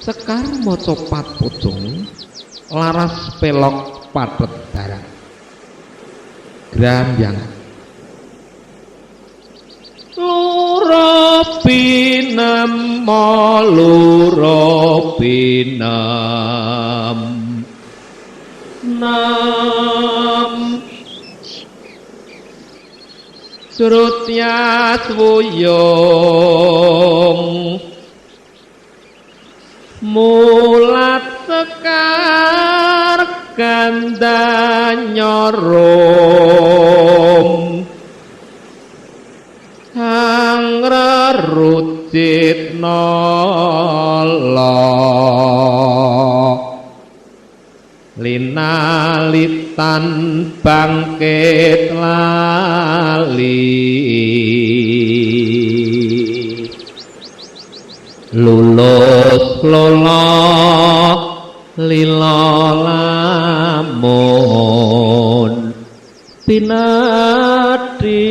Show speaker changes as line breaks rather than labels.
Sekar macapat pocung laras pelok pathet barang. Grambyangan. Loro pinemo loro pinem nam Srutyas wuyung mulat sekar ganda nyorom hang rerucit nala linalitan bangkit lali lulus lola lila lamun pinati.